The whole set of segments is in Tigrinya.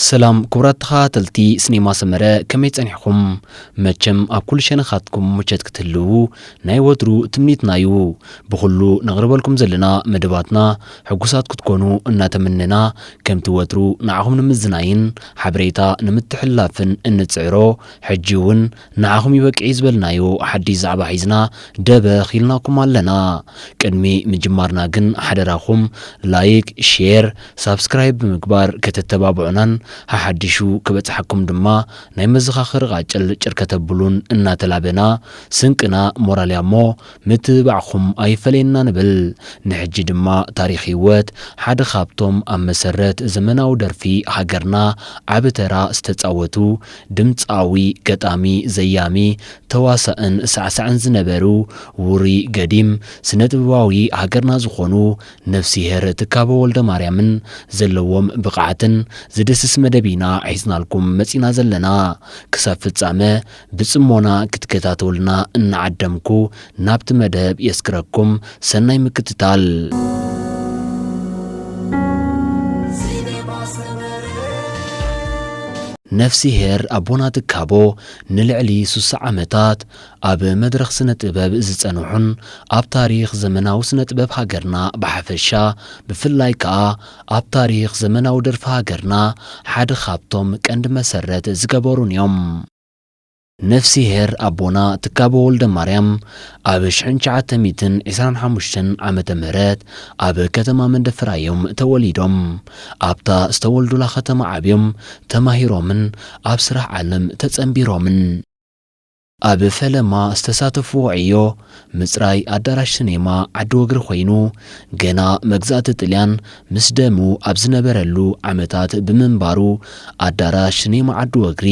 ሰላም ክቡራት ተኸታተልቲ ስኔማ ሰመረ፣ ከመይ ጸኒሕኩም? መቸም ኣብ ኩሉ ሸነኻትኩም ምቸት ክትህልዉ ናይ ወትሩ ትምኒትና እዩ። ብኹሉ ነቕርበልኩም ዘለና መደባትና ሕጉሳት ክትኮኑ እናተመነና፣ ከምቲ ወትሩ ንዓኹም ንምዝናይን ሓበሬታ ንምትሕልላፍን እንጽዕሮ፣ ሕጂ እውን ንዓኹም ይበቅዕ እዩ ዝበልናዮ ሓድሽ ዛዕባ ሒዝና ደበኽ ኢልናኩም ኣለና። ቅድሚ ምጅማርና ግን ሓደራኹም ላይክ፣ ሼር፣ ሳብስክራይብ ብምግባር ከተተባብዑናን ሓሓድሹ ክበጽሓኩም ድማ ናይ መዘኻኸሪ ቃጭል ጭር ከተብሉን እናተላበና፣ ስንቅና ሞራል እያ እሞ ምትብባዕኹም ኣይፈለየና ንብል። ንሕጂ ድማ ታሪኽ ህይወት ሓደ ካብቶም ኣብ መሰረት ዘመናዊ ደርፊ ሃገርና ዓቢ ተራ ዝተጻወቱ ድምጻዊ፣ ገጣሚ፣ ዘያሚ፣ ተዋሳእን ሳዕሳዕን ዝነበሩ ውሩይ ገዲም ስነ ጥበባዊ ሃገርና ዝኾኑ ነፍሲሄር ትካቦ ወልደማርያምን ዘለዎም ብቕዓትን ዝድስስ መደብ ኢና ሒዝናልኩም መጺና ዘለና። ክሳብ ፍጻመ ብጽሞና ክትከታተሉና እናዓደምኩ ናብቲ መደብ የስክረኩም። ሰናይ ምክትታል። ነፍሲሄር ኣቦና ትካቦ ንልዕሊ ሱሳ ዓመታት ኣብ መድረኽ ስነ ጥበብ ዝጸንሑን ኣብ ታሪኽ ዘመናዊ ስነ ጥበብ ሃገርና ብሓፈሻ፣ ብፍላይ ከኣ ኣብ ታሪኽ ዘመናዊ ደርፊ ሃገርና ሓደ ካብቶም ቀንዲ መሰረት ዝገበሩን እዮም። ነፍሲሄር ኣቦና ትካቦ ወልደማርያም ኣብ ሽሕን ትሽዓተ ሚእትን ዕስራን ሓሙሽተን ዓመተ ምህረት ኣብ ከተማ መንደፈራ እዮም ተወሊዶም። ኣብታ ዝተወልዱላ ከተማ ዓብዮም፣ ተማሂሮምን ኣብ ስራሕ ዓለም ተጸንቢሮምን። ኣብ ፈለማ ዝተሳተፍዎ ዕዮ ምጽራይ ኣዳራሽ ሲኔማ ዓዲ ወግሪ ኮይኑ፣ ገና መግዛእቲ ጥልያን ምስ ደሙ ኣብ ዝነበረሉ ዓመታት ብምንባሩ፣ ኣዳራሽ ሲኔማ ዓዲ ወግሪ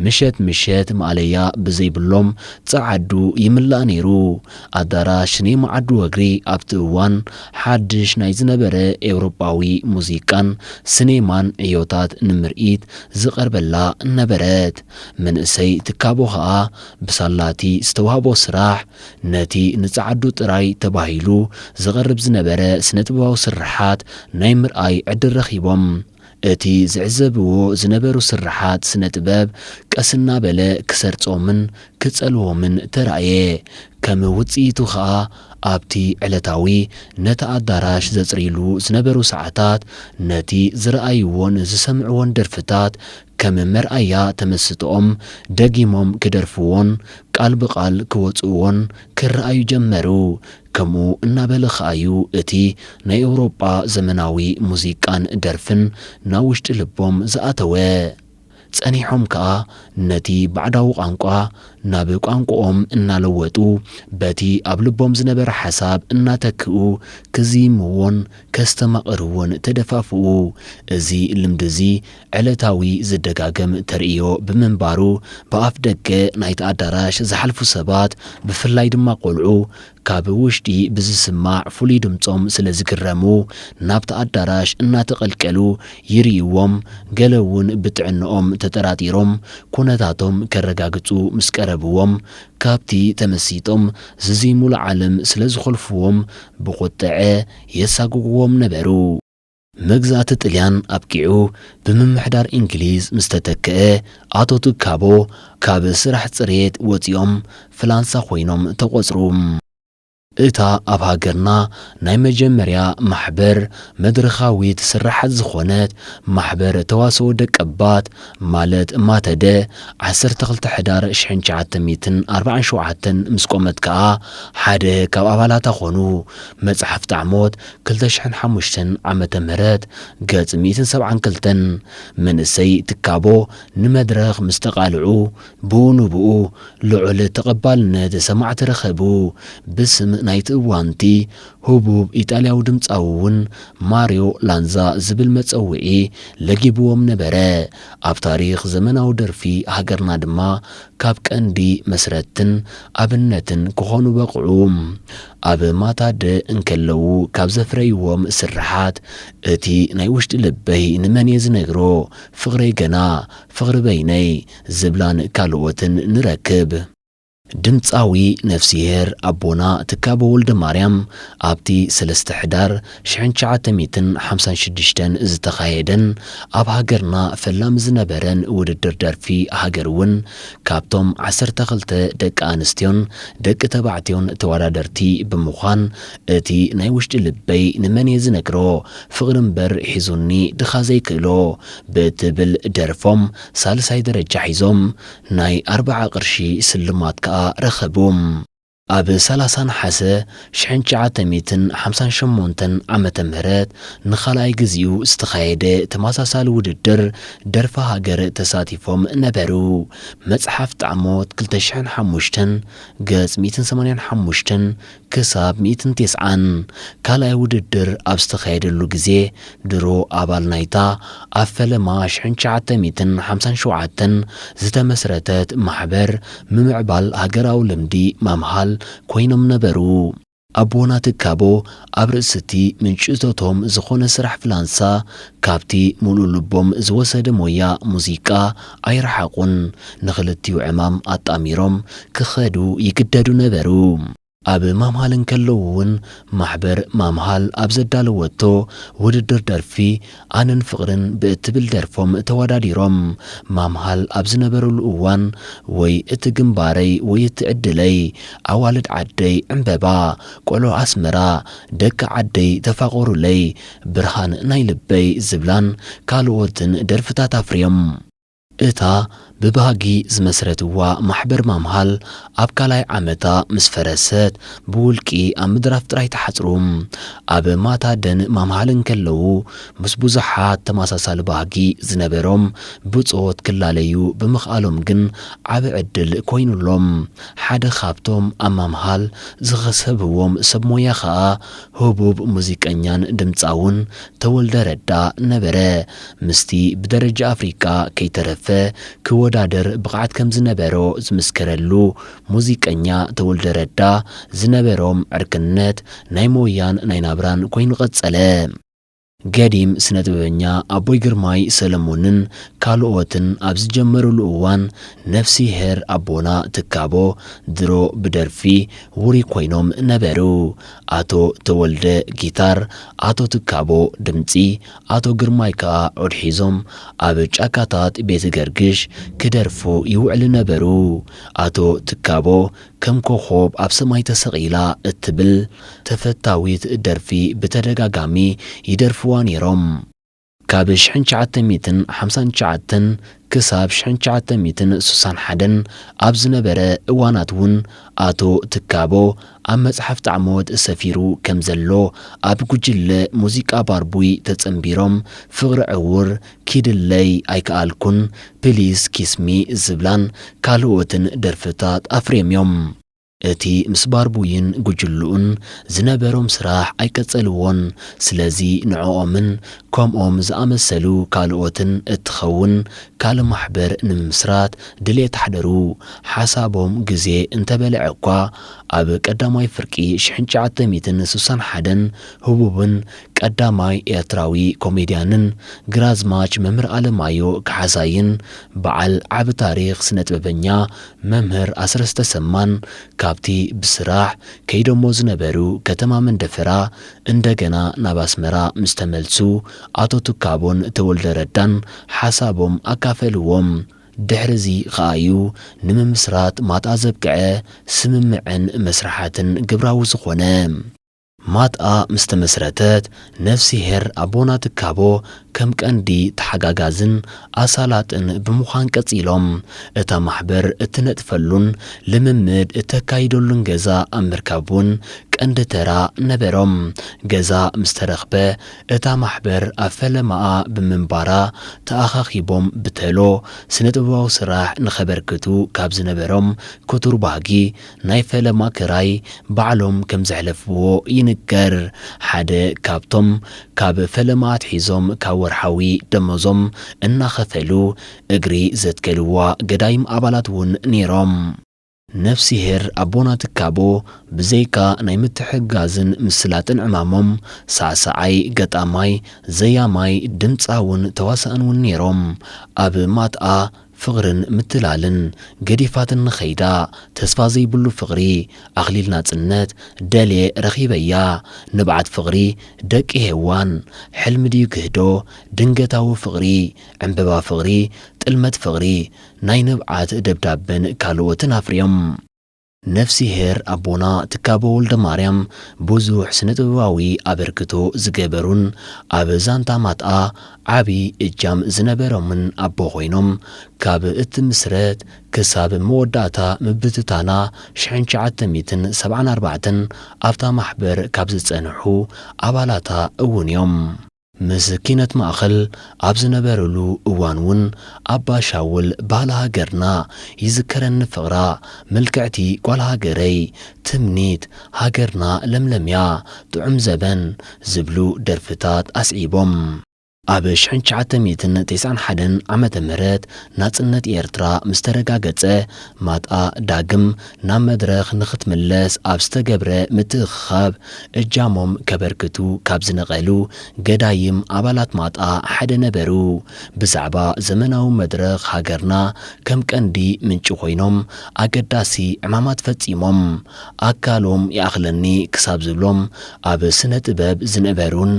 ምሸት ምሸት ማእለያ ብዘይብሎም ጸዓዱ ይምላእ ነይሩ። ኣዳራሽ ሲኔማ ዓዲ ወግሪ ኣብቲ እዋን ሓድሽ ናይ ዝነበረ ኤውሮጳዊ ሙዚቃን ሲኔማን ዕዮታት ንምርኢት ዝቐርበላ ነበረት። መንእሰይ ትካቦ ኸኣ ብሳላቲ ዝተዋህቦ ስራሕ፣ ነቲ ንጸዓዱ ጥራይ ተባሂሉ ዝቐርብ ዝነበረ ስነ-ጥበባዊ ስርሓት ናይ ምርኣይ ዕድል ረኺቦም። እቲ ዝዕዘብዎ ዝነበሩ ስርሓት ስነ-ጥበብ ቀስ እናበለ ክሰርጾምን ክጸልዎምን ተራእየ። ከም ውጽኢቱ ኸኣ ኣብቲ ዕለታዊ ነቲ ኣዳራሽ ዘጽርይሉ ዝነበሩ ሰዓታት፣ ነቲ ዝረኣይዎን ዝሰምዕዎን ደርፍታት ከም መርኣያ ተመስጥኦም ደጊሞም ክደርፍዎን ቃል ብቓል ክወጽእዎን ክረኣዩ ጀመሩ። ከምኡ እናበለ ኸኣዩ እቲ ናይ ኤውሮጳ ዘመናዊ ሙዚቃን ደርፍን ናብ ውሽጢ ልቦም ዝኣተወ። ጸኒሖም ከኣ ነቲ ባዕዳዊ ቋንቋ ናብ ቋንቋኦም እናለወጡ፣ በቲ ኣብ ልቦም ዝነበረ ሓሳብ እናተክኡ ክዝይምዎን ከስተማቕርዎን ተደፋፍኡ። እዚ ልምዲ እዚ ዕለታዊ ዝደጋገም ተርእዮ ብምንባሩ፣ ብኣፍ ደገ ናይቲ ኣዳራሽ ዝሓልፉ ሰባት፣ ብፍላይ ድማ ቈልዑ፣ ካብ ውሽጢ ብዝስማዕ ፍሉይ ድምጾም ስለ ዝግረሙ፣ ናብቲ ኣዳራሽ እናተቐልቀሉ ይርእይዎም፣ ገለ እውን ብጥዕንኦም ተጠራጢሮም ኩነታቶም ከረጋግጹ ምስ ቀረብዎም፣ ካብቲ ተመሲጦም ዝዚሙሉ ዓለም ስለ ዝኾልፍዎም፣ ብቑጥዐ የሳጉግዎም ነበሩ። መግዛእቲ ጥልያን ኣብቂዑ ብምምሕዳር እንግሊዝ ምስ ተተክአ፣ ኣቶ ትካቦ ካብ ስራሕ ጽሬት ወጺኦም ፍላንሳ ኮይኖም ተቖጽሩ። እታ ኣብ ሃገርና ናይ መጀመርያ ማሕበር መድረኻዊት ስርሓት ዝኾነት ማሕበር ተዋስኦ ደቀባት፣ ማለት ማተደ፣ ዓሰርተ ክልተ ሕዳር ሽሕን ትሽዓተ ሚእትን ኣርባዓን ሸውዓተን ምስ ቆመት ከኣ፣ ሓደ ካብ ኣባላታ ኮኑ። መጽሓፍ ጣዕሞት ክልተ ሽሕን ሓሙሽተን ዓመተ ምህረት፣ ገጽ ሚእትን ሰብዓን ክልተን። መንእሰይ ትካቦ ንመድረኽ ምስ ተቓልዑ፣ ብኡ ንብኡ ልዑል ተቐባልነት ሰማዕቲ ረኸቡ። ብስም ናይቲ እዋንቲ ህቡብ ኢጣልያዊ ድምጻዊ እውን ማርዮ ላንዛ ዝብል መጸውዒ ለጊብዎም ነበረ። ኣብ ታሪኽ ዘመናዊ ደርፊ ሃገርና ድማ ካብ ቀንዲ መስረትን ኣብነትን ክኾኑ በቕዑ። ኣብ ማታደ እንከለዉ ካብ ዘፍረይዎም ስርሓት፣ እቲ ናይ ውሽጢ ልበይ ንመን እየ ዝነግሮ፣ ፍቕረይ ገና፣ ፍቕሪ በይነይ ዝብላን ካልኦትን ንረክብ። ድምጻዊ ነፍስሄር ኣቦና ትካቦ ወልደማርያም ኣብቲ ሰለስተ ሕዳር ሽሕን ትሽዓተ ሚእትን ሓምሳን ሽዱሽተን ዝተኻየደን ኣብ ሃገርና ፈላሚ ዝነበረን ውድድር ደርፊ ሃገር እውን ካብቶም ዓሰርተ ክልተ ደቂ ኣንስትዮን ደቂ ተባዕትዮን ተወዳደርቲ ብምዃን እቲ ናይ ውሽጢ ልበይ ንመን እየ ዝነግሮ ፍቕሪ እምበር ሒዙኒ ድኻ ዘይክእሎ ብእትብል ደርፎም ሳልሳይ ደረጃ ሒዞም ናይ ኣርብዓ ቅርሺ ስልማት ከኣ ረኸቡ። ኣብ ሰላሳ ነሓሰ ሽሕን ትሽዓተ ሚእትን ሓምሳን ሸሞንተን ዓመተ ምህረት ንኻልኣይ ግዜኡ ዝተኻየደ ተመሳሳሊ ውድድር ደርፊ ሃገር ተሳቲፎም ነበሩ። መጽሓፍ ጣዕሞት ክልተ ሽሕን ሓሙሽተን ገጽ ሚእትን ሰማንያን ሓሙሽተን ክሳብ ሚእትን ተስዓን። ካልኣይ ውድድር ኣብ ዝተኻየደሉ ግዜ ድሮ ኣባል ናይታ ኣብ ፈለማ ሽሕን ትሽዓተ ሚእትን ሓምሳን ሸውዓተን ዝተመስረተት ማሕበር ምምዕባል ሃገራዊ ልምዲ ማምሃል ኮይኖም ነበሩ። ኣቦና ትካቦ ኣብ ርእሲ እቲ ምንጪ እቶቶም ዝኾነ ስራሕ ፍላንሳ ካብቲ ሙሉእ ልቦም ዝወሰደ ሞያ ሙዚቃ ኣይረሓቑን። ንኽልቲኡ ዕማም ኣጣሚሮም ክኸዱ ይግደዱ ነበሩ። ኣብ ማምሃል እንከለዉ እውን ማሕበር ማምሃል ኣብ ዘዳለወቶ ውድድር ደርፊ ኣነን ፍቕርን ብእትብል ደርፎም ተወዳዲሮም። ማምሃል ኣብ ዝነበረሉ እዋን ወይ እቲ ግንባረይ ወይ እቲ ዕድለይ፣ ኣዋልድ ዓደይ ዕምበባ፣ ቆልዑ ኣስመራ፣ ደቂ ዓደይ ተፋቐሩለይ፣ ብርሃን ናይ ልበይ ዝብላን ካልኦትን ደርፍታት ኣፍርዮም። እታ ብባህጊ ዝመስረትዋ ማሕበር ማምሃል ኣብ ካልኣይ ዓመታ ምስ ፈረሰት ብውልቂ ኣብ ምድራፍ ጥራይ ተሓጽሩ። ኣብ ማታደን ማምሃል እንከለዉ ምስ ብዙሓት ተመሳሳሊ ባህጊ ዝነበሮም ብጾት ክላለዩ ብምኽኣሎም ግን ዓቢ ዕድል ኮይኑሎም። ሓደ ካብቶም ኣብ ማምሃል ዝኸሰብዎም ሰብ ሞያ ኸኣ ህቡብ ሙዚቀኛን ድምጻውን ተወልደ ረዳ ነበረ። ምስቲ ብደረጃ ኣፍሪቃ ከይተረፈ ክወዳደር ብቕዓት ከም ዝነበሮ ዝምስከረሉ ሙዚቀኛ ተወልደ ረዳ ዝነበሮም ዕርክነት ናይ ሞያን ናይ ናብራን ኮይኑ ቀጸለ። ገዲም ስነ ጥበበኛ ኣቦይ ግርማይ ሰለሞንን ካልኦትን ኣብ ዝጀመሩሉ እዋን ነፍሲሄር ኣቦና ትካቦ ድሮ ብደርፊ ውሩይ ኮይኖም ነበሩ። ኣቶ ተወልደ ጊታር፣ ኣቶ ትካቦ ድምጺ፣ ኣቶ ግርማይ ከኣ ዑድ ሒዞም ኣብ ጫካታት ቤተ ገርግሽ ክደርፉ ይውዕሉ ነበሩ። ኣቶ ትካቦ ከም ኮኾብ ኣብ ሰማይ ተሰቒላ እትብል ተፈታዊት ደርፊ ብተደጋጋሚ ይደርፍዋ ነይሮም። ካብ ሽሕን ትሽዓተ ሚእትን ሓምሳን ትሽዓተን ክሳብ ሽሕን ትሽዓተ ሚእትን ስሳን ሓደን ኣብ ዝነበረ እዋናት እውን ኣቶ ትካቦ ኣብ መጽሓፍ ጣዕሞት ሰፊሩ ከም ዘሎ ኣብ ጉጅለ ሙዚቃ ባርቡይ ተጸንቢሮም ፍቕሪ ዕውር፣ ኪድለይ ኣይከኣልኩን፣ ፕሊስ ኪስሚ ዝብላን ካልኦትን ደርፍታት ኣፍርዮም እዮም። እቲ ምስ ባርቡይን ጉጅልኡን ዝነበሮም ስራሕ ኣይቀጸልዎን። ስለዚ ንዕኦምን ከምኦም ዝኣመሰሉ ካልኦትን እትኸውን ካልእ ማሕበር ንምምስራት ድሌት ኣሕደሩ። ሓሳቦም ግዜ እንተበልዐ እኳ፣ ኣብ ቀዳማይ ፍርቂ ሽሕን ትሽዓተ ሚእትን ስሳን ሓደን ህቡብን ቀዳማይ ኤርትራዊ ኮሜድያንን ግራዝማች መምህር ኣለማዮ ካሕሳይን በዓል ዓቢ ታሪኽ ስነ ጥበበኛ መምህር ኣስረስ ተሰማን ካብቲ ብስራሕ ከይዶሞ ዝነበሩ ከተማ መንደፈራ እንደገና ናብ ኣስመራ ምስ ተመልሱ ኣቶ ትካቦን ተወልደ ረዳን ሓሳቦም ኣካፈልዎም። ድሕሪ እዚ ኸኣ እዩ ንምምስራት ማጣ ዘብቅዐ ስምምዕን መስርሓትን ግብራዊ ዝኾነ። ማጣ ምስ ተመስረተት ነፍሲሄር ኣቦና ትካቦ ከም ቀንዲ ተሓጋጋዝን ኣሳላጥን ብምዃን ቀጺሎም። እታ ማሕበር እትነጥፈሉን ልምምድ እተካይደሉን ገዛ ኣብ ምርካብ እውን ቀንዲ ተራ ነበሮም። ገዛ ምስ ተረኽበ እታ ማሕበር ኣብ ፈለማኣ ብምንባራ ተኣኻኺቦም ብተሎ ስነ ጥበባዊ ስራሕ ንኸበርክቱ ካብ ዝነበሮም ክቱር ባህጊ ናይ ፈለማ ክራይ ባዕሎም ከም ዘሕለፍዎ ይንገር። ሓደ ካብቶም ካብ ፈለማ ኣትሒዞም ካብ ወርሓዊ ደሞዞም እናኸፈሉ እግሪ ዘትከልዋ ገዳይም ኣባላት እውን ነይሮም። ነፍሲሄር ኣቦና ትካቦ ብዘይካ ናይ ምትሕግጋዝን ምስላጥን ዕማሞም ሳዕሳዓይ፣ ገጣማይ፣ ዘያማይ፣ ድምጻውን ተዋሳእን እውን ነይሮም። ኣብ ማትኣ ፍቕርን ምትላልን ገዲፋትኒ ኸይዳ፣ ተስፋ ዘይብሉ ፍቕሪ ኣኽሊል ናጽነት ደልየ ረኺበያ። ንብዓት ፍቕሪ ደቂ ሄዋን፣ ሕልሚ ድዩ ክህዶ ድንገታዊ ፍቕሪ፣ ዕምበባ ፍቕሪ፣ ጥልመት ፍቕሪ፣ ናይ ንብዓት ደብዳበን ካልኦትን ኣፍርዮም። ነፍሲሄር ኣቦና ትካቦ ወልደማርያም ብዙሕ ስነ-ጥበባዊ ኣበርክቶ ዝገበሩን ኣብ ዛንታ ማትኣ ዓቢ እጃም ዝነበሮምን ኣቦ ኮይኖም፣ ካብ እትምስረት ክሳብ መወዳእታ ምብትታና ሽሕን ትሽዓተ ሚእትን ሰብዓን ኣርባዕተን ኣብታ ማሕበር ካብ ዝጸንሑ ኣባላታ እውን እዮም። ምስ ኪነት ማእኸል ኣብ ዝነበረሉ እዋን እውን ኣባ ሻውል ባህሊ ሃገርና ይዝከረኒ ፍቕራ፣ ምልክዕቲ ጓል ሃገረይ፣ ትምኒት ሃገርና ለምለምያ፣ ጥዑም ዘበን ዝብሉ ደርፍታት ኣስዒቦም። ኣብ ሽሕን ትሽዓተ ሚእትን ተስዓን ሓደን ዓመተ ምህረት ናጽነት ኤርትራ ምስ ተረጋገጸ፣ ማትኣ ዳግም ናብ መድረኽ ንኽትምለስ ኣብ ዝተገብረ ምትእኽኻብ እጃሞም ከበርክቱ ካብ ዝነቐሉ ገዳይም ኣባላት ማትኣ ሓደ ነበሩ። ብዛዕባ ዘመናዊ መድረኽ ሃገርና ከም ቀንዲ ምንጪ ኮይኖም ኣገዳሲ ዕማማት ፈጺሞም። ኣካሎም ይኣኽለኒ ክሳብ ዝብሎም ኣብ ስነ ጥበብ ዝነበሩን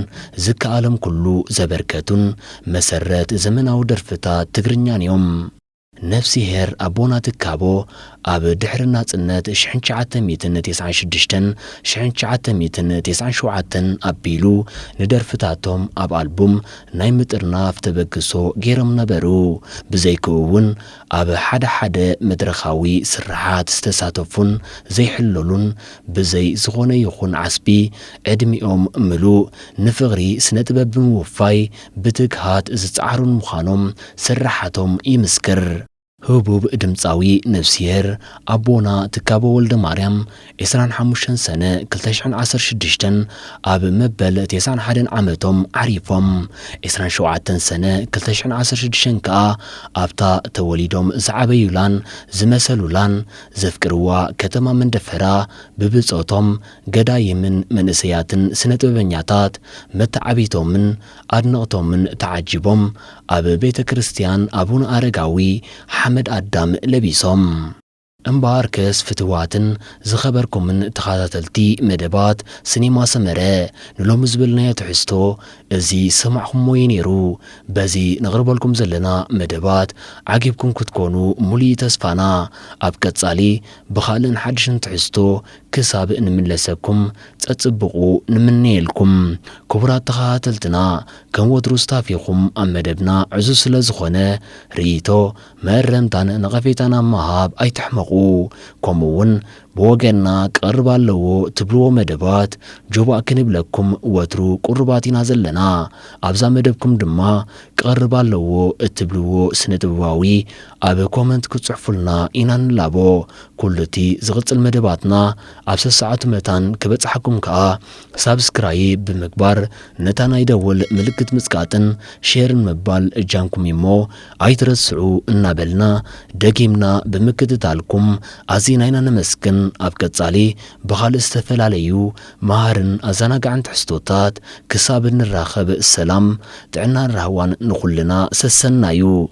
ዝከኣሎም ኩሉ ዘበርከቱን መሰረት ዘመናዊ ደርፍታት ትግርኛን እዮም። ነፍሲሄር ኣቦና ትካቦ ኣብ ድሕሪ ናጽነት ሽሕን ትሽዓተ ሚእትን ተስዓን ሽዱሽተን ሽሕን ትሽዓተ ሚእትን ተስዓን ሸውዓተን ኣቢሉ ንደርፍታቶም ኣብ ኣልቡም ናይ ምጥርናፍ ተበግሶ ገይሮም ነበሩ። ብዘይክኡ እውን ኣብ ሓደ ሓደ መድረኻዊ ስርሓት ዝተሳተፉን ዘይሕለሉን ብዘይ ዝኾነ ይኹን ዓስቢ ዕድሚኦም ምሉእ ንፍቕሪ ስነ ጥበብ ብምውፋይ ብትግሃት ዝጸዓሩን ምዃኖም ስርሓቶም ይምስክር። ህቡብ ድምጻዊ ነፍስሄር ኣቦና ትካቦ ወልደማርያም ዕስራን ሓሙሽተን ሰነ ክልተ ሽሕን ዓሰርተ ሽዱሽተን ኣብ መበል ተስዓን ሓደን ዓመቶም ዓሪፎም። ዕስራን ሸውዓተን ሰነ ክልተ ሽሕን ዓሰርተ ሽዱሽተን ከኣ ኣብታ ተወሊዶም ዝዓበዩላን ዝመሰሉላን ዘፍቅርዋ ከተማ መንደፈራ ብብጾቶም ገዳይምን መንእሰያትን ስነ ጥበበኛታት መተዓቢቶምን ኣድነቕቶምን ተዓጂቦም ኣብ ቤተ ክርስቲያን ኣቡነ ኣረጋዊ ሓመድ ኣዳም ለቢሶም። እምበኣርከስ ፍትዋትን ዝኸበርኩምን ተኸታተልቲ መደባት ሲኔማ ሰመረ፣ ንሎሚ ዝበልናዮ ትሕዝቶ እዚ ሰማዕኹሞ እዩ ነይሩ። በዚ ነቕርበልኩም ዘለና መደባት ዓጊብኩም ክትኮኑ ሙሉእ ተስፋና። ኣብ ቀጻሊ ብኻልእን ሓድሽን ትሕዝቶ ክሳብ እንምለሰኩም ጸጽብቑ ንምነየልኩም። ክቡራት ተኸታተልትና፣ ከም ወትሩ ስታፊኹም ኣብ መደብና ዕዙዝ ስለ ዝኾነ ርእይቶ መእረምታን ነቐፌታን ኣብ ምሃብ ኣይትሕመቑ። ከምኡ እውን ብወገንና ክቐርብ ኣለዎ ትብልዎ መደባት ጆባእ ክንብለኩም ወትሩ ቅሩባት ኢና ዘለና። ኣብዛ መደብኩም ድማ ክቐርብ ኣለዎ እትብልዎ ስነ ጥበባዊ ኣብ ኮመንት ክትጽሕፉልና ኢና ንላቦ። ኩሉ እቲ ዝቕጽል መደባትና ኣብ ሰሰዓቱ መታን ክበጽሓኩም ከኣ ሳብስክራይብ ብምግባር ነታ ናይ ደወል ምልክት ምጽቃጥን ሼርን ምባል እጃምኩም እሞ ኣይትረስዑ እናበልና ደጊምና ብምክትታልኩም ኣዚና ኢና ነመስግን። ኣብ ቀጻሊ ብኻልእ ዝተፈላለዩ መሃርን ኣዘናጋዕን ትሕዝቶታት ክሳብ እንራኸብ ሰላም፣ ጥዕናን ራህዋን ንኹልና ሰሰናዩ።